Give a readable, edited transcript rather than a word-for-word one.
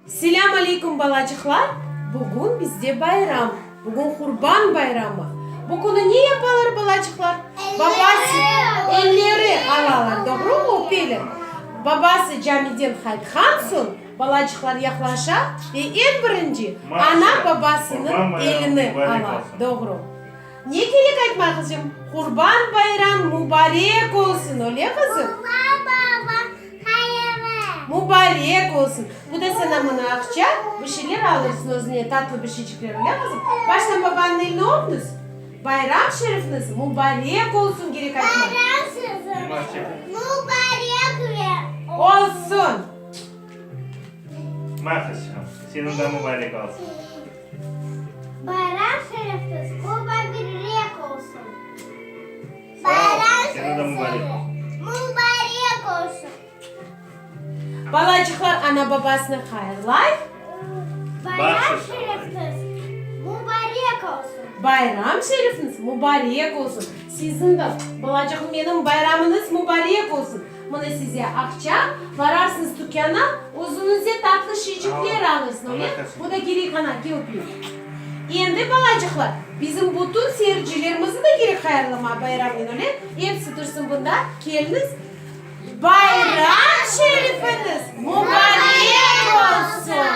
Selâm aleyküm, balacıqlar! Bugün bizde bayram, bugün Qurban bayramı. Bu künü ne yapalar, balacıqlar? Babası, elleri alalar, doğrumı, öpeler. Babası camiden qaytqan soñ, balacıqlar yaqlaşa ve eñ birinci ana-babasınıñ elini ala, doğru. Ne kerek aytmaq, qızım? Qurban bayram mubarek olsun, öyle, qızım? Mubarek olsun! Bu da sana mına aqça, bir şeyler alırsıñ özüne, tatlı bir şeycikler, öyle, qızım? Baştan babanıñ elini öpñiz. Bayram şerifñiz mubarek olsun kerek aytmaq. Olsun! Ma, qızçığım, seniñ de mubarek olsun. Bayram şerifñiz mubarek olsun. Sağ ol, seniñ de mubarek olsun. Mubarek olsun. Balacıqlar ana-babasını hayırlay. Bayram şerifñiz mubarek olsun. Bayram şerifñiz mubarek olsun. Siziñ de, balacığım, menim bayramıñız mubarek olsun. Mına size aqça, bararsıñız tükâna, özüñize tatlı şeycikler alırsıñ, öyle? Bu da kerek, ana, kel öpeyim. Endi, balacıqlar, bizim bütün seyircilerimizni de kerek hayırlama bayramnen, öyle? Episi tursın bunda, keliñiz. Bayram şerifiñiz mubarek olsun!